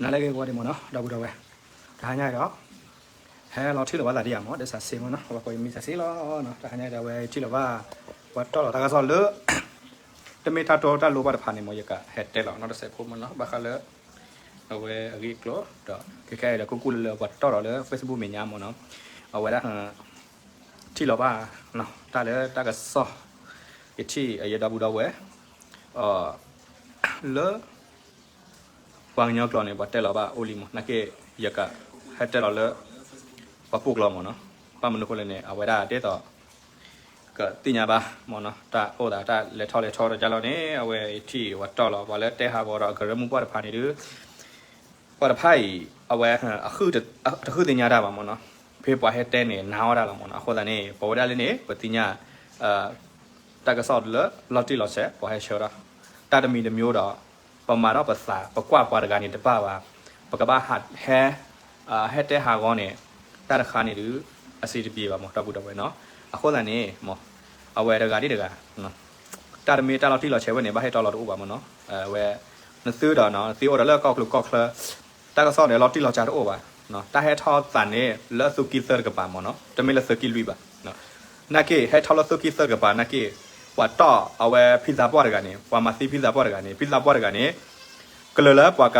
နၤလၢအဂ့ၤကိးဂၤဒဲးမ့ၢ်နီၤ ဒီပုၢ်ဒီဝဲၢ်, တဟါညါအံၤဒီး ဟဲလီၤထံၣ်လိာ်ဘၣ်သးဒ်အံၤမ့ၢ် ဒ်စးစ့မ့ၢ်နီၤ အဝဲကိးယမံစးစ့လီၤနီၤ. တဟါညါအံၤဒီး အဝဲထံၣ်လိာ်ဘၣ် ပှၤတီၢ်လီၤတၢ်ကစီၣ်လၢ တမ့ၢ်တၢ်တီတၢ်လိၤဘၣ်တဖၣ်န့ၣ်မ့ၢ် ယကဟဲတဲလီၤနီတစဲးဖိမ့ၢ်နီၤ ဘၣ်ဃးလၢ အဝဲအဂ့ၢ်အကျိၤ ဒီးခဲခဲအံၤဒီး ကူကူလၢလၢပှၤတီၢ်လီၤလၢ Facebook မဲာ်ညါမ့ၢ်နီၤ အဝဲဒၣ် ထံၣ်လီၤဘၣ် တၢ်လၢတၢ်ကစီၣ် ယထံၣ်အယဲဒီပုၢ်ဒီဝဲၢ် လၢ ပှၤကညီကျိာ်န့ၣ် ပှၤတဲလီၤဘၣ်အိၣ်လံမ့ၢ် နာ်က့ ယကဟဲတဲလီၤလၢ ပှၤပိာ်ကျိာ်မ့ၢ်နီၤ ဘၣ်မနုၤအဃိလဲၣ်န့ၣ် အဝဲဒၣ်ဒ်သိး ကသ့ၣ်ညါဘၣ်မ့ၢ်နီၤ တၢ်အိၣ်သးတၢ်လဲၤထီၣ်လဲၤထီတကါလီၤန့ၣ် အဝဲထံၣ်ပှၤတီၢ်လီၤ ပှၤလၢတဲဟးဂီၤဒီးအကရၢမိၢ်ပှၢ်တဖၣ်န့ၣ်ဒုး ပှၤတဖၣ်အံၤ အဝဲ တဃုသ့ၣ်ညါတၢ်ဘၣ်မ့ၢ်နီၤ ဖဲပှၤဟဲတဲန့ၣ် နာ်အီၤတၢ်လီၤမ့ၢ်နီၤ အဃိသတးန့ၣ် ပဝဲဒၣ်လၢန့ၣ် ပသ့ၣ်ညါ တၢ်ကစီၣ်လၢလီၤတံၢ်လီၤဆဲး ပှၤဟဲဆှၢဒီး တၢ်တမံၤတမံၤဒီး ပမၤဒီးပသး ပကွၢ်ပှၤတဂၤန့ၣ်တဘၣ်ဘၣ် ပကဘၣ်ဟဲ ဟဲတဲဟးဂီၤန့ၣ် တၢ်တခါန့ၣ်ဒုး အဆင်တပြေဘၣ်မ့ၢ် ဒီပုၢ်ဒီဝဲၢ်နီၤ အဃိသတးန့ၣ်မ့ၢ် အဝဲတဂၤဒ်တဂၤ တၢ်တမ့ၢ်တၢ်လီၤတံၢ်လီၤဆဲးဝဲန့ၣ် ဘၣ်ဟဲတီလီၤတအိၣ်ဘၣ်မ့ၢ်နီၤ အဝဲ နသုဒီး နသုအိၣ်ဒီးလၢကီၢ်ချၢကီၢ်ချၢ တၢ်ကစီၣ်န့ၣ် လီၤတံၢ်လီၤဆဲးတအိၣ်ဘၣ် တၢ်ဟဲထီၣ်သးန့ၣ် လၢသုးက့သၢတကပၤမ့ၢ်နီၤ တမ့ၢ်လၢသုးက့လွံၢ်ဘၣ် နာ်က့ ဟဲထီၣ်လၢသုးက့သၢတကပၤနာ်က့ ပှၤတီၢ်အဝဲဖံသးပှၢ်တဂၤန့ၣ် ပှၤမၤသံဖံသးပှၢ်တဂၤန့ၣ် ဖံသးပှၢ်တဂၤန့ၣ် ကလၢာ်လၢပှၤက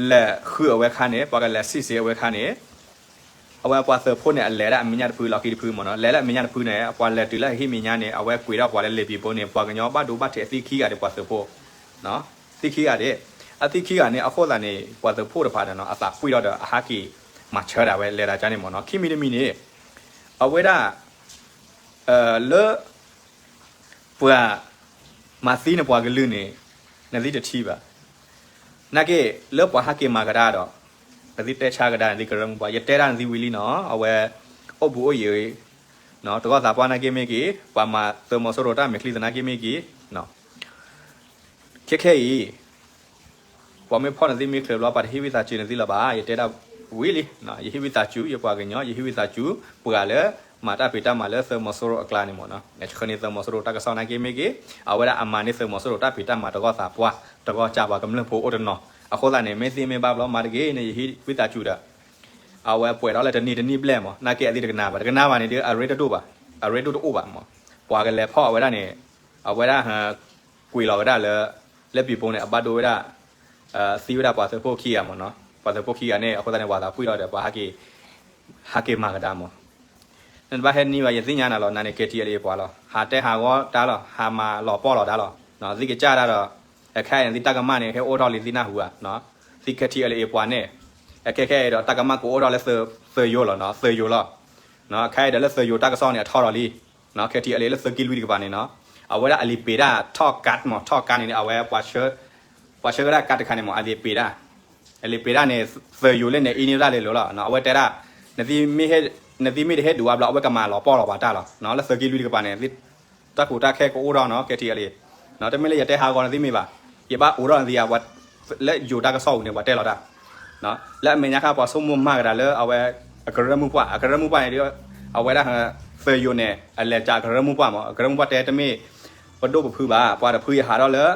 လဲၤဃုအဝဲခါန့ၣ် ပှၤကလဲၤစံးစ့အဝဲခါန့ၣ် အဝဲပှၤသုးဖိန့ၣ် အလဲၤဒၣ်အမဲာ်ညါတဖု လီၢ်ခံတဖုမ့ၢ်နီၤ လဲၤလၢအမဲာ်ညါတဖုန့ၣ် အပှၤလဲၤတုၤလၢအဟံၣ်မဲာ်ညါန့ၣ် အဝဲကွံာ်ဒီးပှၤလၢလံာ်ပံၤဖိန့ၣ် ပှၤကညီဘၣ်ဒိဘၣ်ထံးအသံခံဂၤန့ၣ် ပှၤသုးဖိ သံခံဂၤန့ၣ် အသံခံဂၤန့ၣ် အဃိသတးန့ၣ် ပှၤသုးဖိတဖၣ်န့ၣ်နီၤ အသးပှံၢ်ထီၣ်ဒီးအဟးက့ၤမၤဆၢဒၣ်ဝဲလဲၤဒၣ်ကန့ၣ်မ့ၢ်နီၤ ခံမံၤတမံၤန့ၣ် အဝဲဒၣ် လၢ ပှၤ မၤသံန့ၣ်ပှၤကလုာ်န့ၣ် နသံတထံၣ်ဘၣ် နာ်က့ လၢပှၤဟးက့ၤမၤကဒါဒီး နသံတဲဆါကဒါ နသံကရၢမိၢ်ပှၢ် ယတဲဒၣ်နသံဝံၤလံနီၤ အဝဲ အိၣ်ဘူးအိၣ်ယံၤ တဂီၢ်သးပှၢ်နာ်က့မ့ၢ်ဂ့ၤ ပှၤမၤသုးမီၤစိရိၤတၢ်မဲာ်ချံသနာ်က့မ့ၢ်ဂ့ၤ ခဲခဲအံၤ ပှၤမ့ၢ်ဖီၣ်နသံမ့ၢ်ချၢးဘျီ ပှၤတဟ့ၣ်ဝံသးစူၤနသံလၢၤဘၣ် ယတဲဒၣ်ဝံၤလံ ယဟ့ၣ်ဝံသးစူၤ ယပှၤကညီ ယဟ့ၣ်ဝံသးစူၤ ပှၤလၢ မၤတၢ်ဖံးတၢ်မၤလၢသုးမီၤစိရိၤအကျါန့ၣ်မ့ၢ်နီၤ ဆှၢန့ၢ်သုးမီၤစိရိၤတၢ်ကစီၣ်နာ်က့မ့ၢ်ဂ့ၤ အဝဲဒၣ်အမၤန့ၢ်သုးမီၤစိရိၤတၢ်ဖံးတၢ်မၤတဂီၢ်သးပှၢ် တဂီၢ်ကၢ်ပှၤကမျၢၢ်ဖိအိၣ်တနီၤ အဃိသတးန့ၣ် မ့ၢ်သံမ့ၢ်ဘၣ်ဘျီမၤတဂ့ၤန့ၣ် ယဟ့ၣ်ဝံသးစူၤဒီး အဝဲပှဲၤဒီးလၢတနံၤတနံၤဘျဲၣ်မ့ၢ် နာ်က့အသံတကနၣ်ဘၣ် တကနၣ်ဘၣ်န့ၣ်ဒီး အရ့တဒိၣ်ဘၣ် အရ့ဒိၣ်တအိၣ်ဘၣ်မ့ၢ် ပှၤကလဲၤဖီၣ်အဝဲဒၣ်န့ၣ် အဝဲဒၣ် ကွံာ်လီၤဝဲဒၣ်လၢ လၢပံၤပိန့ၣ် အဘၣ်ဒိဝဲဒၣ် သံဝဲဒၣ်ပှၤသုးဖိခံဂၤမ့ၢ်နီၤ ပှၤသုးဖိခံဂၤန့ၣ် အဃိသတးန့ၣ် ပှၤသးပှံၢ်ထီၣ်ဒီး ပှၤဟးက့ၤ ဟးက့ၤမၤကဒါမ့ၢ် နတဘၣ်ဟဲနံၤဘၣ် ယသ့ၣ်ညါနၤလီၤ နၤန့ၣ် KTLA ပှၤလီၤ ဟးတဲဟးဂီၤတၢ်လီၤ ဟးမၤလီၤပီၣ်လီၤတၢ်လီၤ သံကစၢ်တၢ်ဒီး အခဲအံၤန့ၣ် သံတၢ်ကမၣ်န့ၣ် ဟဲအိၣ်ထီၣ်လံသံနၢ်ဟူဧါ သံ KTLA ပှၤန့ၣ် အခဲခဲအံၤဒီး တၢ်ကမၣ်ကအိၣ်ထီၣ်လၢသုးယိၤလီၤနီၤ သုးယိၤလီၤ ခဲအံၤဒီးလၢသုးယိၤတၢ်ကစီၣ်န့ၣ် အထီၣ်လီၤလံ KTLA လၢသုးက့လွံၢ်တကပၤန့ၣ်နီၤ အဝဲဒၣ်အလံာ်ပ့ၤဒၣ် ထီၣ်ကးမ့ၢ် ထီၣ်ကးန့ၣ်န့ၣ် အဝဲ ပှၤဆှၢဝဲဒၣ်ကးတခါန့ၣ်မ့ၢ် အလံာ်ပ့ၤဒၣ် အလံာ်ပ့ၤဒၣ်န့ၣ် သုးယိၤလၢန့ၣ် အံၤန့ၢ်ဝဲဒၣ်လၢလိၤလီၤ အဝဲတဲဒၣ် နသံမ့ၢ်တဟ့ၣ်ဒုးဝဲဘျီ အဝဲကမၤလီၤပီၣ်လီၤပှၤတၢ်လီၤ လၢသုးက့လွံၢ်တကပၤန့ၣ် တၢ်ကူတၢ်ခဲကအိၣ်ထီၣ်နီၤ KTLA တမ့ၢ်လၢယတဲဟးဂီၤနသံမ့ၢ်ဘၣ် ယဘၣ်အိးထီၣ်နသံဧါ လၢယိၤတၢ်ကစီၣ်ပူၤန့ၣ် ပှၤတဲလီၤတၢ် လၢအမဲာ်ညါခါ ပှၤဆိကမိၣ်မၤကဒါလၢအဝဲ အကရၢမိၢ်ပှၢ် အကရၢမိၢ်ပှၢ်န့ၣ်ဒီး အဝဲဒၣ် သုးယိၤန့ၣ် အလဲၤကးကရၢမိၢ်ပှၢ်မ့ၢ် အကရၢမိၢ်ပှၢ်တဲတမ့ၢ် ပဒိၣ်ပဖုဘၣ် ပှၤတဖုအံၤဟးထီၣ်လၢ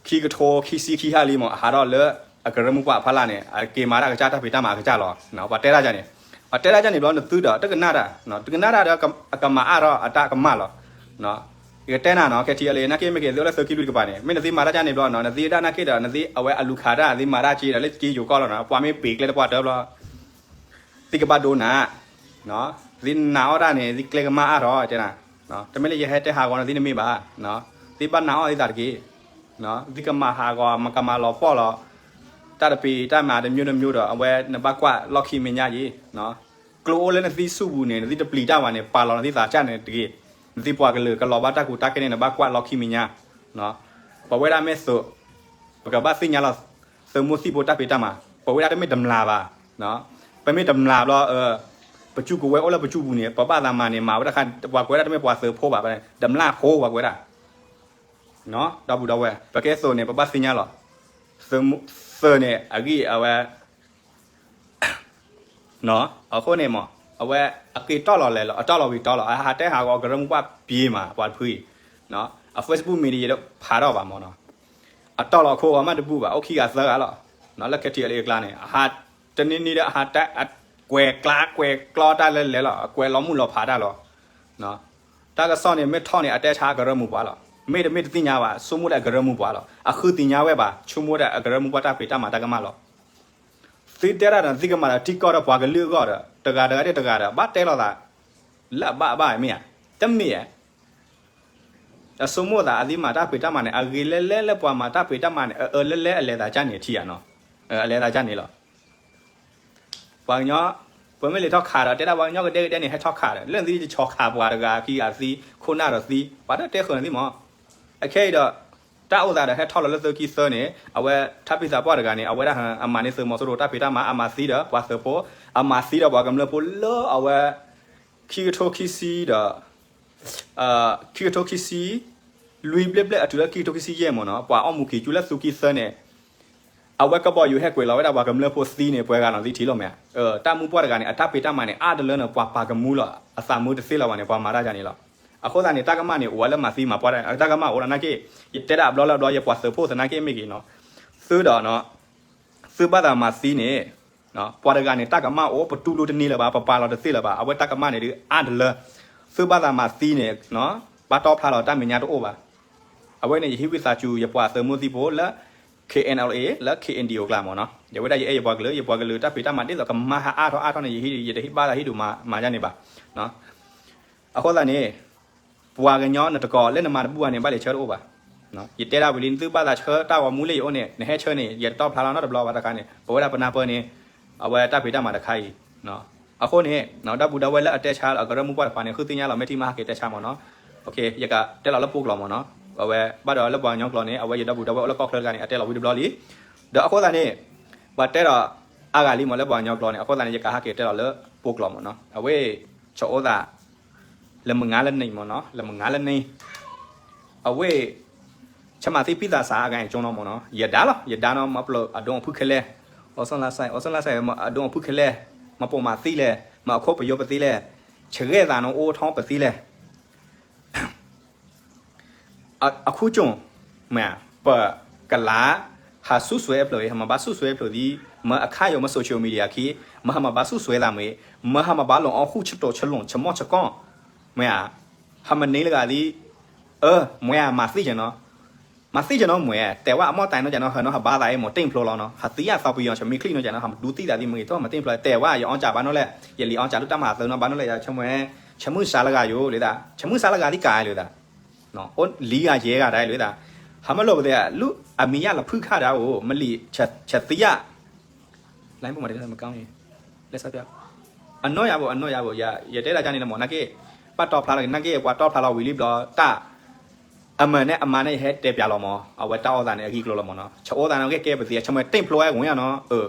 ခံကထိခံဆံခံဟါလံမ့ၢ် အဟးထီၣ်လၢ အကရၢမိၢ်ပှၢ်အဖီလာ်န့ၣ် အက့ၤမၤတၢ်ကစၢ်တၢ်ဖံးတၢ်မၤအကစၢ်လီၤ ပှၤတဲဒၣ်န့ၣ် ပှၤတဲဒၣ်န့ၣ်ဘျီ နသုဒီး တကနၣ်တၢ် တကနၣ်တၢ်ဒီး အကမၤအါထီၣ်အတၢ်ကမၣ်လီၤ ယကတဲနၤနီၤ KTLA နာ်က့မ့ၢ်က့ၤ သုအိၣ်လၢသုးက့လွံၢ်တကပၤန့ၣ် မ့ၢ်နသံမၤတၢ်ကန့ၣ်ဘျီနီၤ နသံဒၣ်နာ်က့ဒီး နသံအဝဲအလူၤခးတၢ် သံမၤတၢ်က့ဒီး လၢက့ယိၤကီၢ်လီၤနီၤ ပှၤမ့ၢ်ပ့ၤကျဲတပှၢ်တၢၢ်ဘျီ သံကဘၣ်ဒိနၤ သံနာ်အီၣ်တၢ်န့ၣ် သံကျဲကမၣ်အါထီၣ်တဲနၤ တမ့ၢ်လၢယဟဲတဲဟးဂီၤနသံတမ့ၢ်ဘၣ် သံဘၣ်နာ်အီၣ်သံသးတက့ၢ် သံကမၤဟးဂီၤ မကမၤလီၤပီၣ်လီၤ တၢ်တပံၤတၢ်မၤတမျိုးတမျိုးဒီး အဝဲနဘၣ်ကွၢ်လီၢ်ခံမဲာ်ညါက့ၤ ကျိအိၣ်လၢနသံဆူၣ်ပူၤန့ၣ် နသံတပျံၤတၢ်ဘၣ်န့ၣ် ပာ်လီၤနသံသးကစၢ်န့ၣ်တဂ့ၤ နသံပှၤကလုာ်ကလီၤဘၣ်တၢ်ကူတၢ်ခဲန့ၣ် နဘၣ်ကွၢ်လီၢ်ခံမဲာ်ညါ ပဝဲဒၣ်မ့ၢ်သုး ပကဘၣ်သ့ၣ်ညါလီၤ သုးမုၢ်သံၣ်ဘိတၢ်ဖံးတၢ်မၤ ပဝဲဒၣ်တမ့ၢ်တမျၢ်ဘၣ် ပမ့ၢ်တမျၢ်ဘျီ ပစုကဝဲၤအိၣ်လၢပစုပူၤန့ၣ် ပဘၣ်သးမၤန့ၣ် မၤဝဲတခါ ပှၤကွဲးဒၣ်တမ့ၢ်ပှၤသုးဖိဘၣ် တမျၢ်ဖိပှၤကွဲးဒၣ် ဒီပုၢ်ဒီဝဲၢ် ပကဲသုးန့ၣ် ပဘၣ်သ့ၣ်ညါလီၤ သုးန့ၣ် အဂံၢ်အဝဲ အဃိန့ၣ်မ့ၢ် အဝဲအက့ၤတီၢ်လီၤလဲၤလီၤ အတီၢ်လီၤဝံၤတီၢ်လီၤ အဟးတဲဟးဂီၤကရၢမိၢ်ပှၢ်ပျ့ၤမး ပှၤတဖုအံၤ အ Facebook မံၤဒ်ယဲဒၣ်ဖးထီၣ်ဘၣ်မ့ၢ်နီၤ အတီၢ်လီၤခိၣ်အီၤမးတဘူၣ်ဘၣ်, အိၣ်ခံဂၤသၢဂၤလီၤ. လၢ K T L A အကျါန့ၣ် အဟးတနံၤနံၤဒီး အဟးတၢ် အကွဲးကျါကွဲးကျီတၢ်လဲၤလဲၤလီၤ, အကွဲးလီၤမုၢ်လီၤဖးတၢ်လီၤ. တၢ်ကစီၣ်န့ၣ် မ့ၢ်ထီၣ်န့ၣ် အတဲဆါအကရၢမူပှၤလီၤ. မ့ၢ်တမ့ၢ်တသ့ၣ်ညါဘၣ်, ဆိကမိၣ်ဒီးအကရၢမူပှၤလီၤ. အဃုသ့ၣ်ညါဝဲဘၣ်, ဆိကမိၣ်ဒီးအကရၢမူပှၤတၢ်ဖံးတၢ်မၤတၢ်ကမၣ်လီၤ. သုတဲတၢ်ဒီး သုကမၤဒီးထံကီၢ်ဒီးပှၤကလုာ်အဂီၢ်ဒီး တဂၤတဂၤဒီးတဂၤဒီး ဘၣ်တဲလိာ်သး လၢအဘၣ်အဘၣ်မ့ၢ်ဧါ, တမ့ၢ်ဧါ. အဆိကမိၣ်သး အသုမၤတၢ်ဖံးတၢ်မၤန့ၣ် အဂ့ၤလဲၣ်လဲၣ်လၢပှၤမၤတၢ်ဖံးတၢ်မၤန့ၣ် အအၢလဲၣ်လဲၣ် အလဲၤသးကၢ်န့ၣ်ထံဧါနီၤ, အလဲၤသးကၢ်န့ၣ်လီၤ. ပှၤကညီ, ပမ့ၢ်လဲၤထီၣ်ခးဒီး တဲဒၣ်ပှၤကညီကဒဲကဒဲန့ၣ် ဟဲထီၣ်ခးဒီး လၢနသံတဆီခးပှၤတဂၤခံဂၤသံ ခိၣ်နၢ်ဒီးသံ ပှၤတတဲဃုာ်နသံမး. အခဲအံၤဒီး တၢ်အိၣ်သးဒီးဟဲထီၣ်လီၤလၢသုခံသၢန့ၣ် အဝဲထါပံသးပှၢ်တဂၤန့ၣ် အဝဲဒၣ်အမၤန့ၢ်သုးမီၤစိရိၤတၢ်ဖံးတၢ်မၤ အမၤသံဒီးပှၤသုးဖိ, အမၤသံဒီးပှၤကမျၢၢ်ဖိလၢအဝဲ ခံကထိခံဆံဒီး ခံကထိခံဆံ လွံၢ်ဘျဲၣ်ဘျဲၣ်အတုၤလၢခံကထိခံဆံယဲၢ်မ့ၢ်နီၤ, ပှၤအီၣ်မူခံကၠူလၢသုခံသၢန့ၣ် အဝဲကဘီယူၤဟဲကွံာ်လီၤဝဲဒၣ်ပှၤကမျၢၢ်ဖိသံန့ၣ် ပှဲၤဂၤနီၤသံထံလီၤမ့ၢ်ဧါ. တၢ်မူပှၢ်တဂၤန့ၣ် အတၢ်ဖံးတၢ်မၤန့ၣ် အါတလၢန့ၣ် ပှၤပာ်ကမူလီၤ အသးမုာ်တသ့လီၤဘၣ်န့ၣ် ပှၤမၤတၢ်ယါန့ၣ်လီၤ. အဃိသတးန့ၣ် တၢ်ကမၣ်န့ၣ် အိၣ်ဝဲလၢမၤသံမၤပှၢ်တၢ်န့ၣ် တၢ်ကမၣ်အိၣ်လီၤနာ်က့, ယတဲဒၣ်အဘျီလၢအဘျီ ယပှၤသုးဖိသနာ်က့မ့ၢ်ဂ့ၤနီၤ, သုဒီး သုဘၣ်သးမၤသံန့ၣ် ပှၤတဂၤန့ၣ် တၢ်ကမၣ်အိၣ် ပတူၢ်လိာ်တန့ၢ်လၢၤဘၣ်, ပပာ်လီၤတသ့လၢၤဘၣ်, အဝဲတၢ်ကမၣ်န့ၣ်ဒုးအါတလၢ, သုဘၣ်သးမၤသံန့ၣ် ဘၣ်တီဖျါလီၤတၢ်မဲာ်ညါတအိၣ်ဘၣ်. အဝဲန့ၣ် ယဟံးဝံသးစူၤ ယပှၤသုးမုၢ်သံၣ်ဘိလၢ K N L A လၢ K N D O ကျါမ့ၢ်နီၤ, ယဝဲဒၣ်ယအဲၣ်ယပှၤကလုာ် ယပှၤကလုာ်တၢ်ဖံးတၢ်မၤဒ်သိးကမၤဟးအါထီၣ်အါထီၣ်န့ၣ် ယဟံး ယတဟံးဘၣ်သးဟံးဒုးမၤယါန့ၣ်ဘၣ်. အဃိသတးန့ၣ် ပှၤကညီနတကိးလၢနမၤတဘူၣ်ဘၣ်န့ၣ် ဘၣ်လဲၤဆၢတအိၣ်ဘၣ်. ယတဲဒၣ်ဝံၤလံ နသုဘၣ်သးဆၢတၢ်ဂီၤမူလၢယအိၣ်န့ၣ် နဟဲဆၢန့ၣ် ယတတီဖျါလီၤနီတဘျီဘၣ်တခါန့ၣ် ပဝဲဒၣ်ပနၢ်ပၢၢ်န့ၣ် အဝဲတၢ်ဖံးတၢ်မၤတခါအံၤ. အဃိန့ၣ် ဒီပုၢ်ဒီဝဲၢ်လၢအတဲဆါအကရၢမူပှၢ်တဖၣ်န့ၣ် ဃုသ့ၣ်ညါလီၤ မ့ၢ်ထံၣ်မ့ၢ်ဟဲက့ၤတဲဆါမ့ၢ်နီၤ. ယကတဲလီၤလၢပှိကျိာ်မ့ၢ်နီၤ. အဝဲဘၣ်ဒီးလၢပှၤကညီကျိာ်န့ၣ် အဝဲယဒီပုၢ်ဒီဝဲၢ်အိၣ်လၢကီၢ်ချၢတဂၤန့ၣ် အတဲလီၤဝံၤတဘျီလံ. ဒီးအဃိသတးန့ၣ် ပှၤတဲဒီးအါဂၤလံမ့ၢ်လၢပှၤကညီကျိာ်န့ၣ် အဃိသတးန့ၣ် ယကဟဲက့ၤတဲလီၤလၢပှိကျိာ်မ့ၢ်နီၤ. အဝဲ ဆၢအိၣ်သး လၢမုၢ်ငါလၢန့ၣ်မ့ၢ်နီၤ, လၢမုၢ်ငါလၢန့ၣ် အဝဲ ဆမၤသံဖံသးစးအဂၤအံၤကၠိနီၤမ့ၢ်နီၤ, ယဒါလီၤ ယဒါနီၤ မၤပျၢၤအဒိအဖုခဲလၢာ်, အီၣ်စၣ်လါစၢ် အီၣ်စၣ်လါစၢ်မၤအဒိအဖုခဲလၢာ်, မၤပိာ်မၤသံလဲၣ်, မၤအခိၣ်ပယီၤပသံလဲၣ်, ဆှဲသးနီၤအိၣ်ထီၣ်ပသံလဲၣ် အ အခိၣ်ကၠိၣ် မ့ၢ် ပကလး ဟးဆူၣ်စွဲအဖျၢၣ်အံၤ ဟးမၤဘၣ်ဆူၣ်စွဲအဖျၢၣ်သံ မ့ၢ်အခါယိာ်မ့ၢ် social media ခံ မ့ၢ်ဟးမၤဘၣ်ဆူၣ်စွဲသးမ့ၢ် မ့ၢ်ဟးမၤဘၣ်လီၤအီၣ်ဃူၣ်ဆတိၣ်ဆလီၣ်ဆမီၣ်ဆကီၢ် မ့ၢ်ဧါ, ဟးမၤန့ၢ်လၢဂၤသံ အၢ မ့ၢ်ဧါ မၤသံကနီၤ မၤသံကနီၤမ့ၢ် တဲဝဲအမီၢ်တၢ်နီၢ်ကနီၤ ဟၢနီၤ ဟးဘါသးအံၤ မ့ၢ်တ့ၢ်ဖျိလီၤနီၤ ဟးသံယသးပယီၤ ဆမံၤချံနီၤကနီၤ ဟးမၤဒူသံသးသံ မ့ၢ်ဂ့ၤထီၣ်မၤတ့ၢ်ဖျိ တဲဝဲ ယအီၣ်ကၢဘၣ်နီၣ်လဲၣ် ယလံာ်အီၣ်ကၢလၢတၢ်မၤသၢနီၤ ဘၣ်နီၣ်လဲၣ် ယဆၢမုၢ်ဆါလၢဂၤယိၤ လၢသး ဆၢမုၢ်ဆါလၢဂၤသံကၤလၢသး အိၣ်လံဂၤယဲဂၤဒၣ်လၢသး ဟးမ့ၢ်လိာ်ပသ့ လူအမံၤယၣ်လီၤဖုၣ်ခါဒၣ်အိၣ် မလံာ် ဆသံယၣ် လၢပမၤတမကီ လၢ အနီၢ်ယၤဘိ အနီၢ်ယၤဘိ ယတဲဒၣ်ကန့ၣ်လၢမ့ၢ် နာ်က့ ဘၣ်တီဖျါလီၤ နာ်က့ ပှၤတီဖျါလီၤဝံၤလံဘျီ တၢ် အမၤန့ၣ် အမၤန့ၣ် ယဟဲတဲပျးလီၤမ့ၢ် အဝဲတၢ်အီၣ်သးန့ၣ် အဂ့ၢ်ကျိၤလီၤမ့ၢ်နီၤ ဆအိၣ်သးန့ၣ် ကဲကဲပသ့ ဆမ့ၢ်တ့ၢ်ဖျိဝဲဝဲနီၤ အ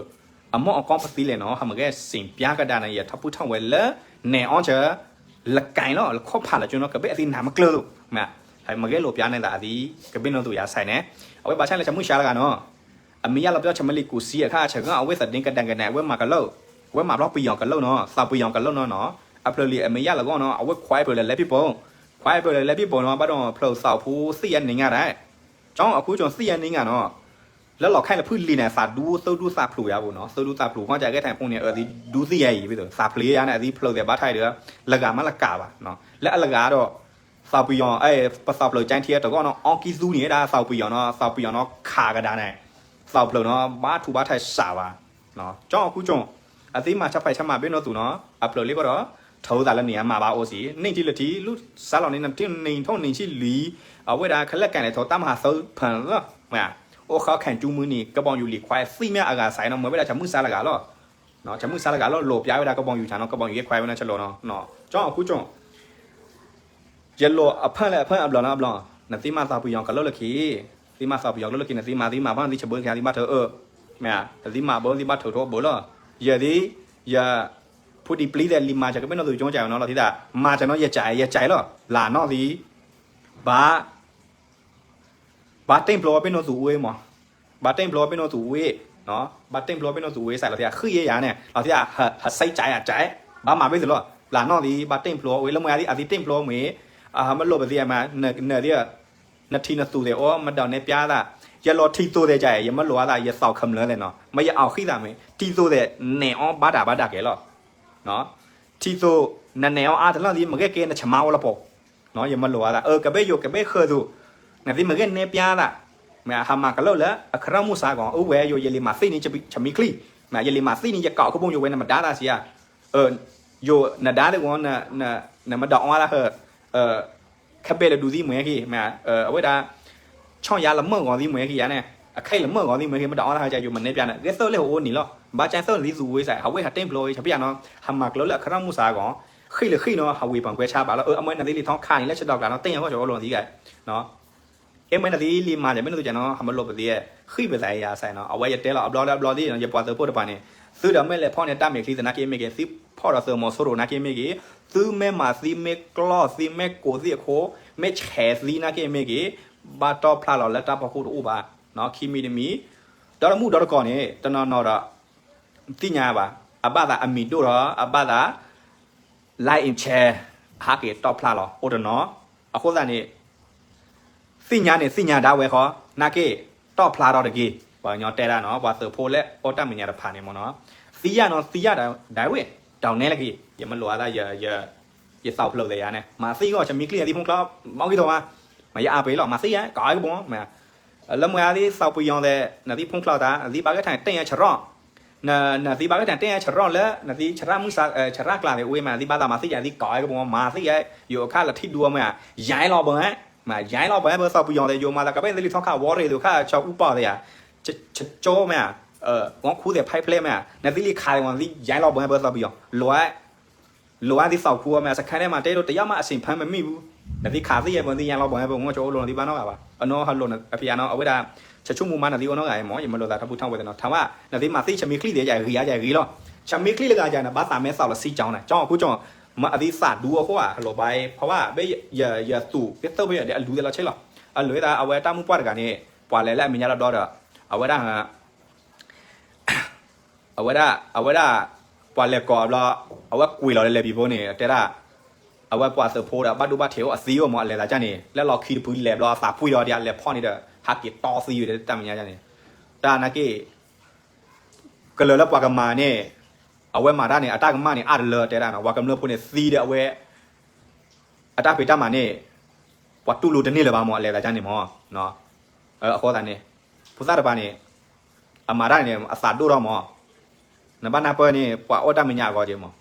အမီၢ်အကီၢ်ပသံလဲၣ်နီၤ ဟးမ့ၢ်ဂဲၤစံးပျါကဒါန့ၣ် ယထီၣ်ပူထီၣ်ဝဲလၢ နဲၣ်အီၣ်စၢၤ လကဲလီၤ လခီၣ်ဖးလီၤကၠိနီၤ ကဘၣ်အသံနၤမကျၢၤသိး မ့ၢ် ဟးမ့ၢ်ဂဲၤလိာ်ပျါန့ၣ်သးအသံ ကဘၣ်နီၢ်သူယၤဆဲးန့ၣ် အဝဲဘၣ်ဆၣ်လၢဆၢမုၢ်ဆါလၢဂၤနီၤ အမံၤယၣ်လီၤပျီ ဆၢမုၢ်လံၤကူၣ်စံအခါ ဆၢဂ့ၤအဝဲသဒ့ကဒဲကဒဲ အဝဲမၤကလၢာ် အဝဲမၤဘျီပယီၤကလၢာ်နီၤ သးပယီၤကလၢာ်နီၤနီၤ အဖျၢၣ်လံၤအမံၤယၣ်လီၤဂီၢ်နီၤ အဝဲခွဲးဖျၢၣ်လၢလဲၤ people ခွဲးဖျၢၣ်လၢလဲၤ people နီၤ ဘၣ်ဒီးဖျၢၣ်သးဖိသံယါနံၤညါဒၣ် ကၠီအခိၣ်ကၠီသံယါနံၤညါနီၤ လၢလီၤခါလၢဖုၣ်လံၤန့ၣ် သးဒူသၢဒူသးဖျိးယါဘိနီၤ သၢဒူသးဖျိး ခီၣ်ကၢကဲထီၣ်ဖိန့ၣ် အသံဒူသံယါအံၤ သးဖျိးယါန့ၣ် အသံဖျၢၣ်သဲးဘၣ်ထါဒီး လၢဂၤမးလၢကးဘၣ် လၢအလၢဂၤဒီး သးပယီၤ ပသးဖျိးကၠဲထံတဂီၢ်နီၤ အီကံသူန့ၣ်ဒၣ် သးပယီၤနီၤ သးပယီၤနီၤ ခးကဒါန့ၣ် သးဖျိးနီၤ ဘၣ်ထူးဘၣ်ထးစှၤဘၣ် ကၠီအခိၣ်ကၠီ အသံမၤဆါဖဲးဆါမၤဘ့ၣ်နီၢ်သူနီၤ အဖျၢၣ်လံကီၢ်ဒီး ထၢသးလၢန့ၣ် အမၤဘၣ်အိၣ်စံး န့ၢ်ထံလၢထံ လူၢ်စါလီၤန့ၣ် နထံၣ်နံၣ်ထိၣ်နံၣ်ဆံလွံၢ် အဝဲဒၣ်ခဲလၢာ်ကဲန့ၣ် ထိးတၢ်မၤသၢဖၢၣ်လီၤ အိၣ်ဃီခဲၣ်ကၠူမုၢ်နံၤ ကဘီယူၤလံၤခွဲးသံမ့ၢ်အဂၤစးနီၤ မ့ၢ်ဝဲဒၣ်ဆၢမုၢ်ဆါလၢဂၤလီၤ ဆၢမုၢ်ဆါလၢဂၤလီၤ လိာ်ပျါဝဲဒၣ်ကဘီယူၤဆါနီၤ ကဘီယူၤခွဲးဝဲနီၤ ဆၢလိာ်နီၤ ကၠီအခိၣ်ကၠီ ယလိာ်အဖၢလၢအဖၢအဘျီနီၤအဘျီ နသံမၤသးပယီၤကလၢာ်လၢခံ သံမၤသးပယီၤကလၢာ်လၢခံ နသံမၤဖၢနသံဆဘၢခံ သံဘၣ်ထၢအၢ မ့ၢ် နသံမၤဘၢသံဘၣ်ထၢထိဘၢလီၤ ယသံ ယ ဖိဒံပျံၤသဲးလံမၤစၢၤကဘ့ၣ်နီၢ်သူကၠိကၠီနီၤလီၤသံသး မၤစၢၤနီၤ ယကး ယကးလီၤ လၢနီၢ်သံ ဘၣ် ဘၣ်တ့ၢ်ဖျိဝဲဘ့ၣ်နီၢ်သူဝ့မး ဘၣ်တ့ၢ်ဖျိဝဲဘ့ၣ်နီၢ်သူဝ့ ဘၣ်တ့ၢ်ဖျိဝဲဘ့ၣ်နီၢ်သူဝ့ စးလီၤသံ ဃံယဲယၤန့ၣ် လီၤသံ ဟစဲကးယၤကး ဘၣ်မၤဘ့ၣ်သ့လီၤ လၢနီၢ်သံ ဘၣ်တ့ၢ်ဖျိဝဲလၢမ့ၢ်အသံ အသံတ့ၢ်ဖျိမ့ၢ် အမ့ၢ်လိာ်ပသံအမၤ နသံ နထံနသူသ့ၣ်အိၣ် မ့ၢ်ဒီးနဲပျါသး ယလီၤထံၣ်သိးသဲးက ယမ့ၢ်လိာ်အသး ယသီၣ်ခမျၢၢ်သဲးနီၤ, မ့ၢ်ယအီၣ်ဃံသးမ့ၢ် ထံၣ်သိးသဲး နဲၣ်အီၤဘၣ်တၢ်ဘၣ်တၢ်ကဲလီၤ. ထံၣ်သိး နနဲၣ်အီၤအါတလီၢ်သံ မ့ၢ်ဂဲၤကဲနဆမါအိၣ်လီၤပီၤ, ယမ့ၢ်လိာ်အသး အကဘဲယိာ်ကဘဲဃၢၤသိး, နသံမ့ၢ်ဂဲၤနဲပျါသး, မ့ၢ်ဟးမၤကလၢာ်လၢအခရၣ်မုၣ်စးကီး အိၣ်ဝဲယိာ် ယလံၤမၤသံန့ၣ် ဆမံချံ, မ့ၢ်ယလံၤမၤသံန့ၣ် ယကးအီၤခီဘိယိာ်ဝဲ နမဒါသးစံးဧါ, ယိာ်နဒါသ့ၣ်ဂီၤ နမ့ၢ်ဒၣ်အီသးဟၢ ခဲဘဲလၢဒူသံမွဲက့ၤ, အဝဲဒၣ် ဆီၣ်ယါလၢမၢၢ်ဂီၤသံမွဲက့ၤယါန့ၣ်, အခဲအံၤလၢမၢၢ်ဂီၤသံမွဲက့ၤ မ့ၢ်ဒၣ်အီသးဟဲကၢ် ယိာ်မၤနဲပျါန့ၣ် ဂဲၤသၢလၢဟိအိၣ်နံၤလီၤ, ဘၣ်ကၢ်သၢနသံသူဝဲစး ဟးဝဲဟးတ့ၢ်ဖျိဝဲ ဆၢဖံယါနီၤ ဟးမၤကျၢၤလၢအခရၣ်မုၣ်စးကီး, ဃံလၢဃံနီၤ ဟးဝ့ၤပှၤကွဲးဆါဘၣ်လီၤ, အမ့ၢ်နသံလံာ်ထီခါန့ၣ် လၢဆၢဒီးကျါနီၤ တ့ၢ်အီၤဃီၣ်ကၠီအိၣ်လီၤသံဂၤ အမ့ၢ်နသံလံာ်မၤ ယမ့ၢ်နသူကနီၤ ဟးမလိာ်ပသံ, ဃံပသးယါစးနီၤ အဝဲယတဲလီၤအဘျီလၢအဘျီသံနီၤ ယပှၤသုးဖိတပၤန့ၣ်, သုဒီးမ့ၢ်လဲၤဖီၣ်န့ၢ်တၢ်မဲာ်ချံသနာ်က့မ့ၢ်ဂ့ၤ, သုဖီၣ်ဒီးသုးမီၤစိရိၤနာ်က့မ့ၢ်ဂ့ၤ, သုမ့ၢ်မၤသံမ့ၢ်ကျီၢ်သံမ့ၢ်ကိးသံအခိၣ်, မ့ၢ်ဆဲးသံနာ်က့မ့ၢ်ဂ့ၤ, ဘၣ်တီၣ်ဖျါလီၤလၢတၢ်ဖီခိၣ်တအိၣ်ဘၣ်, ခံမံၤတမံၤ, ဒီတမုၣ်ဒီတကိးန့ၣ် တနီၤနီၤဒီး သ့ၣ်ညါဘၣ်, အဘၣ်သးအမံၤဒိၣ်ဒီး အဘၣ်သး like and share ဟးက့ၤတီၣ်ဖျါလီၤ အိၣ်တနီၤ, အဃိသတးန့ၣ် သ့ၣ်ညါန့ၣ် သ့ၣ်ညါဒၣ်ဝဲဃီ, နာ်က့ တီၣ်ဖျါထီၣ်တဂ့ၤ, ပှၤကညီတဲဒၣ်နီၤ ပှၤသုးဖိလၢအိၣ်တၢ်မဲာ်ညါတဖၣ်န့ၣ်မ့ၢ်နီၤ, သံယါနီၤ သံယါဒၣ်ဝဲ တီၢ်နဲလၢက့ၤ ယမ့ၢ်လိာ်အသး ယသီၣ်ဖျိးသဲးယါန့ၣ် မၤသံဂီၢ် ဆမံကျံအသံဖုံကျီ မီၢ်ဂံၢ်ထီၣ်ဝါ, မ့ၢ်ယအါပှဲၤလီၤ မၤသံယါ ကးကဘီ လၢမွဲအသံသီၣ်ပယီၤသဲး နသံဖုံကျီသး နသံဘၣ်ကဲထီၣ်တ့ၢ်ညါဆရီၣ်, နသံဘၣ်ကဲထီၣ်တ့ၢ်ညါဆရီၣ်လၢ နသံဆရၣ်မုၢ်ဆရၣ်ကျါသ့ၣ်ဝဲမ့ၢ် နသံဘၣ်သးမၤသံယါ သံကးကဘီ မၤသံယါ, ယိၤအခါလၢထံဒူအီၤမ့ၢ်, ယါလီၤဘၢ, မ့ၢ်ယါလီၤဘၢ ပသီၣ်ပယီၤသဲး ယိၤမၤသးကဘၣ်သံလံာ်ထီခါ ဝီရ့ၣ်သ့ၣ်ခါ ဆၢအူပီၢ်သ့ၣ်ယါ, ကၠိမ့ၢ်, ဂီၤခူသဲးဖဲဖျဲမ့ၢ်, နသံလံခးသ့ၣ်ဂီၤ နသံယါလီၤဘၢ ပသီၣ်ပယီၤ, လိၤ လိၤအသံသီၣ်ခူအီၤမ့ၢ် စခါန့ၣ်မၤတဲဒိးတယါမးအစံးဖၢမ့ၢ်မံၣ်ဘူး, နသံခးသံယါ ပသံယါလီၤဘၢ ပမ့ၢ်ကၠိအိၣ်လိၤနသံဘၣ်နီတဂၤဘၣ်, အနီၢ်ဟးလိၤအဖံးအနီၢ် အဝဲဒၣ် ဆဆိကမိၣ်မးနသံအိၣ်နီတဂၤအံၤမ့ၢ် ယမ့ၢ်လိာ်သးထီၣ်ဖုထီၣ်ဝဲသ့ၣ်နီၤ ထါဝဲ နသံမၤသံဆမံကျံသ့ၣ်ယါဂ့ၤဧါ ယါဂ့ၤလီၤ, ဆမံကျံလၢဂၤယါန့ၣ် ဘၣ်သးမ့ၢ်သီၣ်လီၤစံကၠီန့ၣ် ကၠီအီၤခူကၠီ မ့ၢ်အသံသးဒူအဃိဧါ လိၤဘၣ်အံၤ ဖီဝါ ဘၣ်ယသူၣ် ကသၢၣ်ဖဲယၤဒီးအလူၤသ့ၣ်လီၤဆ့လီၤ, အလိၤသး အဝဲတၢ်မုၢ်ပှၢ်တဂၤန့ၣ် ပှၤလဲၤလၢအမဲာ်ညါလီၤဒီဒီး အဝဲဒၣ် အဝဲဒၣ် အဝဲဒၣ် ပှၤလဲၤကိးအဘျီ အဝဲကွံာ်လီၤလၢလဲၤဘံဖိန့ၣ် တဲဒၣ် အဝဲပှၤသုးဖိဒီး ဘၣ်ဒိဘၣ်ထံးအိၣ်အသံအိၣ်မ့ၢ် အလဲၤသးကၢ်န့ၣ် လၢလီၢ်ခံတဖုလဲၤဘျီ အသးပှံၢ်ဒီး ဒ်အလဲၤဖီၣ်န့ၣ်ဒီး ဟးက့ၤတီသံဝဲဒီး တၢ်မဲာ်ညါန့ၣ် တၢ်နာ်က့ ကလၢၤလၢပှၤကမၤန့ၣ် အဝဲမၤတၢ်န့ၣ် အတၢ်ကမၣ်န့ၣ် အါတလၢတဲဒၣ်နီၤ ပှၤကမျၢၢ်ဖိန့ၣ်သံဒီးအဝဲ အတၢ်ဖံးတၢ်မၤန့ၣ် ပှၤတူၢ်လိာ်တန့ၢ်လၢၤဘၣ်မ့ၢ် အလဲၤသးကၢ်န့ၣ်မ့ၢ် အဃိသတးန့ၣ် ဖိသၣ်တပၤန့ၣ် အမၤတၢ်န့ၣ် အသးဒိၣ်ထီၣ်မ့ၢ် နဘၣ်နၢ်ပၢၢ်န့ၣ် ပှၤအိၣ်တၢ်မဲာ်ညါအဂီၢ်က့မ့ၢ်